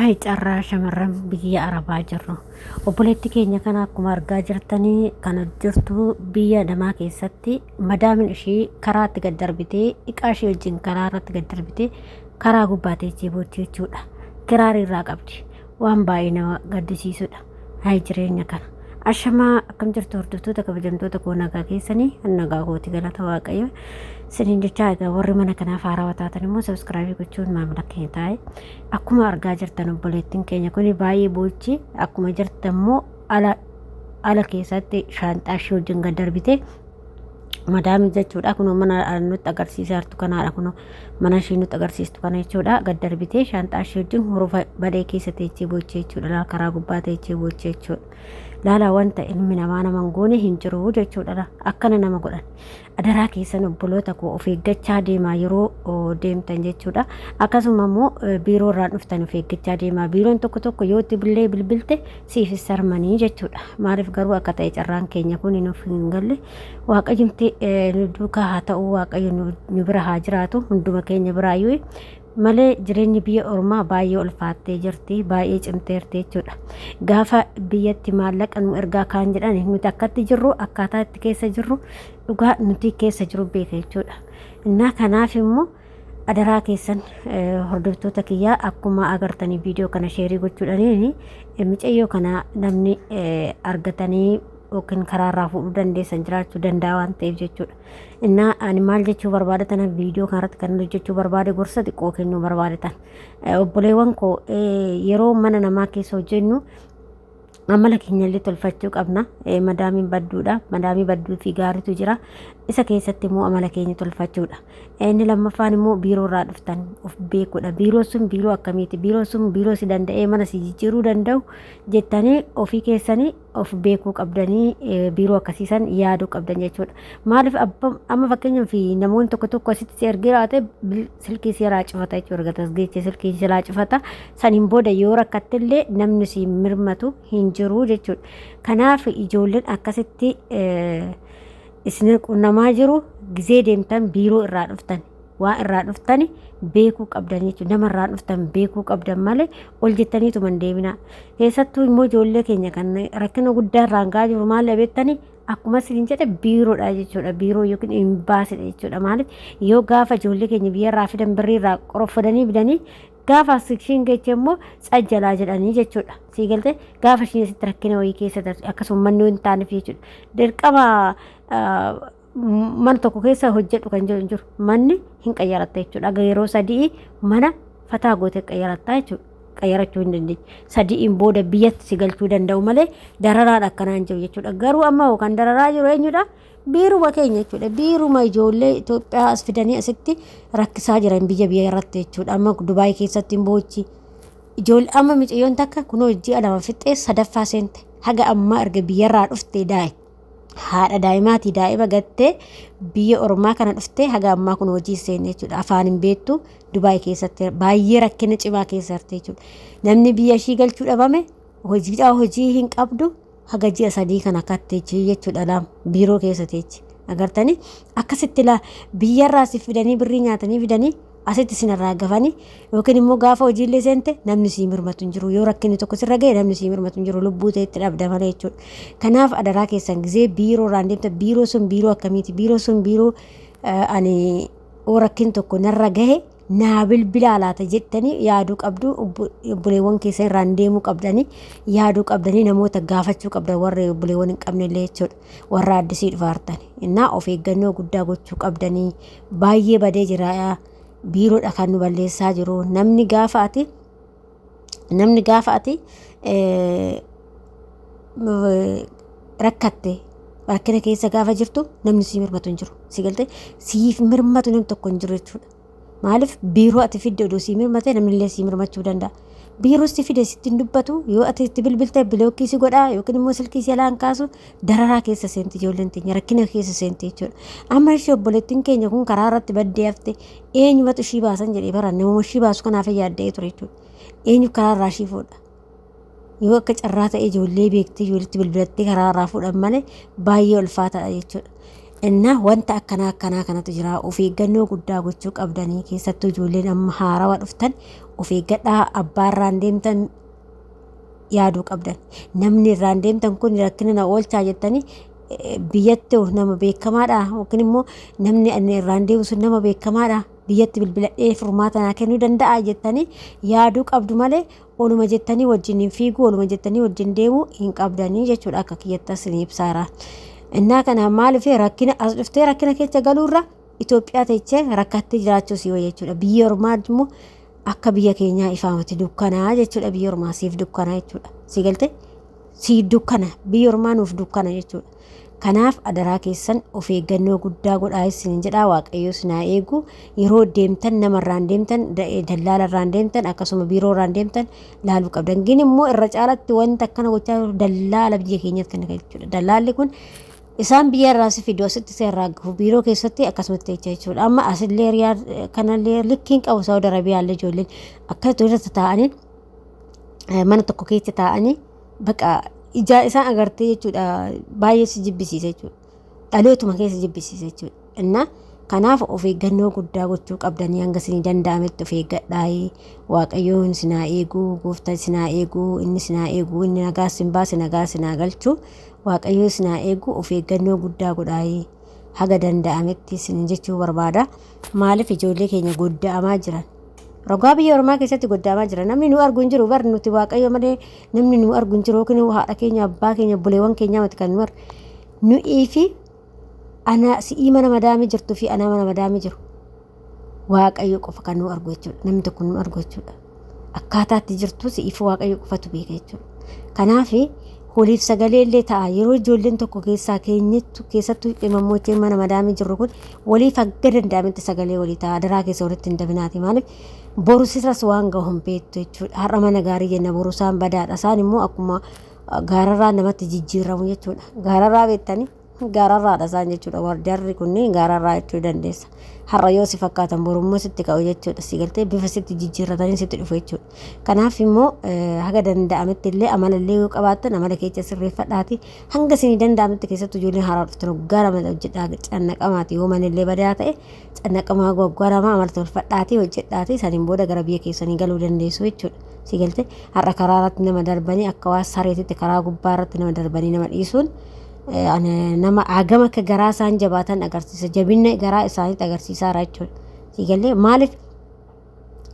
Hayi carraa shamarran biyya Arabaa jirru. Obboleetti keenya kana akkuma argaa jirtanii kana jirtu biyya namaa keessatti madaamin ishii karaatti gad darbitee iqaa ishii wajjin karaa irratti gad darbitee karaa gubbaa teessee boochi jechuudha. Kiraarii irraa qabdi. Waan baay'ee nama gaddisiisudha. Hayi jireenya kana. Ashamaa akkam jirtu hordoftoota kabajamtoota koo, nagaa keessanii? Nagaa kooti, galata Waaqayyo siniin jechaa. Egaa warri mana kanaaf haarawaa taatan immoo subscribe gochuun maamila keenya taa'e. Akkuma argaa jirtan obboleettiin keenya kun baay'ee boochi. Akkuma jirtan immoo ala keessatti shaanxaa ishee wajjin gad darbite madaamii jechuudha. Kunoo mana nutti agarsiisaa jirtu kanaadha. Kunoo mana ishee nutti agarsiistu kana jechuudha. Gad darbitee shaanxaa ishee wajjin hurufa balee keessa teechee boochee jechuudha. Karaa gubbaa teechee boochee jechuudha. Laala, wanta ilmi namaa nama hin goone hin jiru jechuudha. Akkana nama godhan. Adaraa keessan obboloota koo, of eeggachaa deemaa yeroo deemtan jechuudha. Akkasuma immoo biiroo irraan dhuftan of eeggachaa deemaa. Biiroon tokko tokko yoo itti billee bilbilte siif sarmanii jechuudha. Maaliif garuu akka ta'e carraan keenya kun nuuf hin galle. Waaqayyumti nu duukaa haa ta'u, Waaqayyo nu bira haa jiraatu, hunduma keenya biraayyuu malee jireenyi biyya ormaa baay'ee ulfaattee jirti, baay'ee cimteerti jechuudha. Gaafa biyyatti maallaqa nu ergaa kaan jedhan, nuti akkatti jirru, akkaataa itti keessa jirru dhugaa nuti keessa jiru beeka jechuudha. Innaa kanaaf immoo adaraa keessan hordoftoota kiyyaa, akkuma agartanii viidiyoo kana share gochuudhaan micayyoo kana namni argatanii yookiin karaarraa fuudhuu dandeessan jiraachuu danda'a waan ta'eef jechuudha. Innaa ani maal jechuu barbaada tana viidiyoo kanarratti kan hojjechuu barbaade, gorsa xiqqoo kennuu barbaade tan. Obboleewwan koo, yeroo mana namaa keessa hojjennu amala keenya illee tolfachuu qabna. Madaamiin badduudha. Madaamii badduu fi gaariitu jira. Isa keessatti immoo amala keenya tolfachuudha. Inni lammaffaan immoo biiroo irraa dhuftan of beekuudha. Biiroo sun biiroo akkamiiti? Biiroo sun biiroo si danda'ee mana si jijjiiruu danda'u jettanii ofii keessanii of beekuu qabdanii, biiroo akkasiisan yaaduu qabdan jechuudha. Maaliif, amma fakkeenyaaf namoonni tokko tokko asitti si ergee raate silkii si irraa cufata jechuudha. Erga tasgeechee silkii si irraa cufata. Saniin booda yoo rakkatte illee namni si mirmatu hin jiru jechuudha. Kanaaf ijoolleen akkasitti isin qunnamaa jiru, gizee deemtan biiroo irraa dhuftan waa irraa dhuftani beekuu qabdan jechuudha. Nama irraa dhuftan beekuu qabdan malee ol jettaniituma hin deemina. Keessattuu immoo ijoollee keenya kan rakkina guddaa irraan gahaa jiru maal beektanii? Akkuma isin jedhe biiroodha jechuudha. Biiroo yookiin imbaasidha jechuudha. Maaliif, yoo gaafa ijoollee keenya biyya irraa fidan birrii irraa qoroffadanii fidanii, gaafa ishiin geeche immoo cajjalaa jedhanii jechuudha. Sii galtee? Gaafa ishiin asitti rakkina wayii keessa darbe akkasuma manni hin taaneef jechuudha. Dirqama mana tokko keessa hojjedhu kan jiru hin jiru. Manni hin qayyaratta jechuudha. Aga yeroo 3 mana fataa gootee qayyaratta jechuudha. Qayyarachuu hin dandeenye. Sadi'iin booda biyyatti si galchuu danda'u malee dararaan akkanaa hin jiru jechuudha. Garuu amma kan dararaa jiru eenyudha? Biiruma keenya jechuudha. Biiruma ijoollee Itoophiyaa as fidanii asitti rakkisaa jiran biyya biyya irratti jechuudha. Amma Dubaay keessatti hin boochi. Ijoollee amma micayyoon takka kunoo ji'a 2 fixxee sadaffaa seente. Haga ammaa erga biyyarraa dhuftee daa'e. Haadha daa'imaatii daa'ima gattee biyya ormaa kana dhuftee haga ammaa kun hojii seenne jechuudha. Afaan hin beektu, Dubaay keessatti baay'ee rakkina cimaa keessa jirti jechuudha. Namni biyya ishii galchuu dhabame, hojiidhaa hojii hin qabdu, haga ji'a 3 kan akka teechi jechuudha, lama biiroo keessa teechi. Agartanii, akkasitti laa biyyarraa si fidanii birrii nyaatanii fidanii asitti isin irraa gafanii, yookiin immoo gaafa hojiillee seente namni sii mirmatu hin jiru. Yoo rakkinni tokko sirra ga'e namni sii mirmatu hin jiru, lubbuu ta'etti dhabda malee jechuudha. Kanaaf adaraa keessan, gizee biiroo irraan deemta, biiroo sun biiroo akkamiiti? Biiroo sun biiroo ani yoo rakkin tokko narra gahe naa bilbilaa laata jettanii yaaduu qabdu. Obboleewwan keessan irraan deemuu qabdanii yaaduu qabdanii, namoota gaafachuu qabdan, warra obboleewwan hin qabne illee jechuudha, warra addisii dhufaartan. Innaa of eeggannoo guddaa gochuu qabdanii. Baay'ee badee jira, biiroodha kan nu balleessaa jiru. Namni gaafa ati rakkatte, rakkina keessa gaafa jirtu namni sii mirmatu hin jiru. Si galtee? Siif mirmatu namni tokko hin jiru jechuudha. Maaliif, biiroo ati fidde odoo sii mirmate namni illee sii mirmachuu danda'a. Biiroo si fide sitti hin dubbatu, yoo ati itti bilbilte block si godhaa yookiin immoo silkii si alaan kaasu. Dararaa keessa seenti ijoolleen teenya, rakkina keessa seenti jechuudha. Amma ishee obboleettiin keenya kun karaa irratti baddee hafte, eenyumatu ishii baasan jedhee bara namuma ishii baasu kanaaf yaadda'ee ture jechuudha. Eenyu karaa irraa ishii fuudha? Yoo akka carraa ta'e ijoollee beektee ijoolleetti bilbilattee karaa irraa fuudhan malee baay'ee ulfaataadha jechuudha. Innaa wanta akkanaa akkanaa kanatu jira. Of eeggannoo guddaa gochuu qabdanii, keessattuu ijoolleen amma haarawaa dhuftan. Of eeggadhaa, abbaa irraan deemtan yaaduu qabdan. Namni irraan deemtan kun rakkina na oolchaa jettanii biyyatti nama beekamaadha yookiin immoo namni inni irraan deemu sun nama beekamaadha, biyyatti bilbiladhee furmaata naa kennuu danda'a jettanii yaaduu qabdu malee oluma jettanii wajjin hin fiiguu, oluma jettanii wajjin deemuu hin qabdanii jechuudha akka kiyyattas ni ibsaara. Innaa kana maaliif rakkina as dhuftee rakkina keessa galuurra Itoophiyaa teechee rakkattee jiraachuu si wayya jechuudha. Biyya ormaa immoo akka biyya keenyaa ifaa miti, dukkanaa jechuudha. Biyya ormaa siif dukkanaa jechuudha. Si galte, siif dukkana, biyya ormaa nuuf dukkana jechuudha. Kanaaf adaraa keessan of eeggannoo guddaa godhaa isin jedhaa. Waaqayyo isin haa eegu. Yeroo deemtan namarraan deemtan, dallaalarraan deemtan, akkasuma biiroorraan deemtan laaluu qabdan. Gin immoo irra caalatti wanta akkana gochaa jiru dallaala biyya keenyatti kana jechuudha. Dallaalli kun isaan biyya irraa si fidu, asitti si irraa gahu, biiroo keessatti akkasumatti jecha jechuudha. Amma asillee Riyaad kanallee likkiin qabu, Saawud Arabiyaallee ijoolleen akkasitti irra taa'anii, mana tokko keessa taa'anii, baqa ijaa isaan agartee jechuudha, baay'ee si jibbisiisa jechuudha. Dhalootuma keessa jibbisiisa jechuudha. Innaa kanaaf of eeggannoo guddaa gochuu qabdanii hanga isinii danda'ametti of eeggadhaa. Waaqayyoon isin haa eegu, gooftaan isin haa eegu, inni isin haa eegu, inni nagaa isin baase nagaa isin haa galchu. Waaqayyo isin haa eegu, of eeggannoo guddaa godhaa haga danda'ametti isin jechuu barbaada. Maaliif ijoollee keenya godda'amaa jiran? Rogaa biyya ormaa keessatti godda'amaa jira. Namni nu argu hin jiru bar, nuti Waaqayyo malee namni nu argu hin jiru, yookiin haadha keenya, abbaa keenya, obboleewwan keenyaa miti kan nu argu. Nu'ii fi ana si'ii mana madaamii jirtuu fi ana mana madaamii jiru. Waaqayyo qofa kan nu argu jechuudha. Namni tokko nu argu jechuudha. Akkaataatti jirtu si'iif Waaqayyo qofatu beeka jechuudha. Kanaaf waliif sagalee illee ta'a. Yeroo ijoolleen tokko keessaa keenyattu, keessattuu qimammocheen mana madaamii jirru kun, waliif hanga danda'ametti sagalee walii ta'a. Adaraa keessa walitti hin dabinaati. Maaliif boru sirras waan gahu hin beektu jechuudha. Har'a mana gaarii jenna, boru isaan badaadha. Isaan immoo akkuma gaararraa namatti jijjiiramu jechuudha. Gaararraa beektanii, gaararraadha isaan jechuudha. Warri kunneen gaararraa jechuu dandeessa. Har'a yoo si fakkaatan borummoo sitti ka'u jechuudha. Si galtee, bifa sitti jijjiirratanii sitti dhufu jechuudha. Kanaaf immoo haga danda'ametti illee amala illee yoo qabaattan amala keessa sirreeffadhaati. Hanga isinii danda'ametti, keessattuu ijoolleen haaraa dhuftan, waggaa 2 hojjedhaa, cannaqamaati. Yoo manillee badaa ta'e cannaqamaa, waggaa 2 amala tolfadhaati hojjedhaati, saniin booda gara biyya keessanii galuu dandeessu jechuudha. Si galte, har'a karaa irratti nama darbanii, akka waan sareetitti karaa gubbaa irratti nama darbanii nama dhiisuun nama hagam akka garaa isaan jabaatan agarsiisa. Jabina garaa isaaniitti agarsiisaara jechuudha. Si galee, maaliif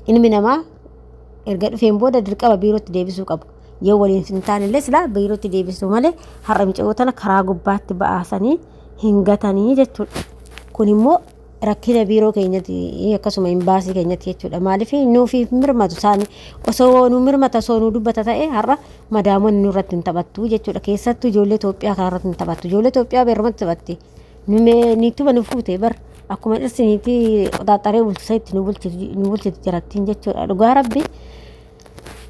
ilmi namaa erga dhufeen booda dirqama biirootti deebisuu qabu. Yoo waliin hin taane illee silaa biirootti deebisuu malee har'a mucayyoo tana karaa gubbaatti ba'aasanii hin gatanii jechuudha. Kun immoo rakkina biiroo keenyatti akkasuma imbaasii keenyatti jechuudha. Maaliif nuufiif mirmatu isaan? Osoo nu mirmata, osoo nu dubbata ta'e, har'a madaamonni nurratti hin taphattu jechuudha. Keessattuu ijoollee Itoophiyaa kanarratti hin taphattu. Ijoollee Itoophiyaa beerumatti taphatti. Niituma nu fuute bar, akkuma dhirsi niitii qoxaaxaree bulchu sanitti nu bulchiti jarattiin jechuudha. Dhugaa Rabbi.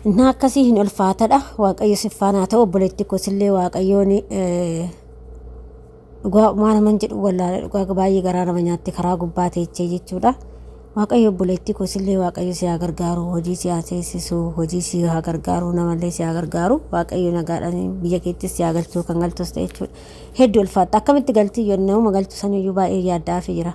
Innaa akkasii hin ulfaatadha. Waaqayyo si faana haa ta'u, obboleetti kosillee Waaqayyoon. Dhugaa waan naman jedhu wallaale, dhugaa baay'ee garaa nama nyaatti karaa gubbaa teechee jechuudha. Waaqayyo obboleettii kosillee Waaqayyo si haa gargaaru, hojii si haa seessisu, hojii si haa gargaaru, namallee si haa gargaaru. Waaqayyo nagaadhaan biyya keettis si haa galchuu, kan galtus ta'e jechuudha. Hedduu ulfaatta, akkamitti galtii yoo nama galchu saniyyuu baay'ee yaaddaafii jira.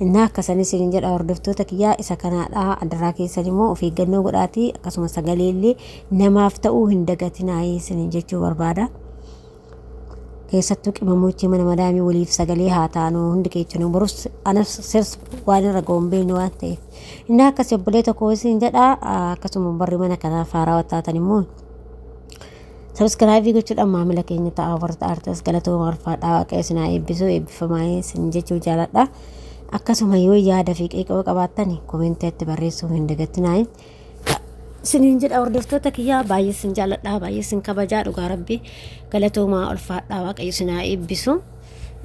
Innaa akkasanis isin jedha, hordoftoota kiyyaa, isa kanaadha. Adaraa keessan immoo of eeggannoo godhaatii, akkasuma sagalee illee namaaf ta'uu hin dagatinaa isin jechuu barbaada. Keessattuu qimamochii mana madaamii waliif sagalee haa taanu hundi keessanuu, borus anas sirs waan irra ga'u hin beeknu waan ta'eef. Inni akkas obbolee tokko isin jedha. Akkasuma barri mana kanaaf haarawaa taatan immoo subscribe gochuudhaan maamila keenya ta'a. Warra ta'artas galatooma, ulfaadhaa, Waaqa isin haa eebbisu, eebbifamaa isin jechuu jaaladha. Akkasuma yoo yaada fi qeeqoo qabaattan commentiitti barreessuu hin dagatinaa. Isiniin jedha, hordoftoota kiyyaa, baay'ee isin jaaladha, baay'ee isin kabajaa, dhugaa Rabbi, galatoomaa, ulfaadhaa, Waaqayyo isin haa eebbisu.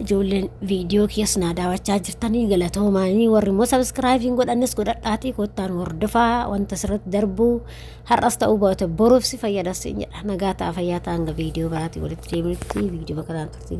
Ijoolleen viidiyoo kiyyas naa daawwachaa jirtanii galatoomaanii, warri immoo subscribe hin godhannes godhadhaatii kottaan hordofaa. Wanta sirratti darbu har'as ta'uu baate boruuf si fayyada siin jedha. Nagaa ta'a, fayyaa ta'a, hanga viidiyoo biraatii walitti deebinutti viidiyoo bakka ta'an turtii.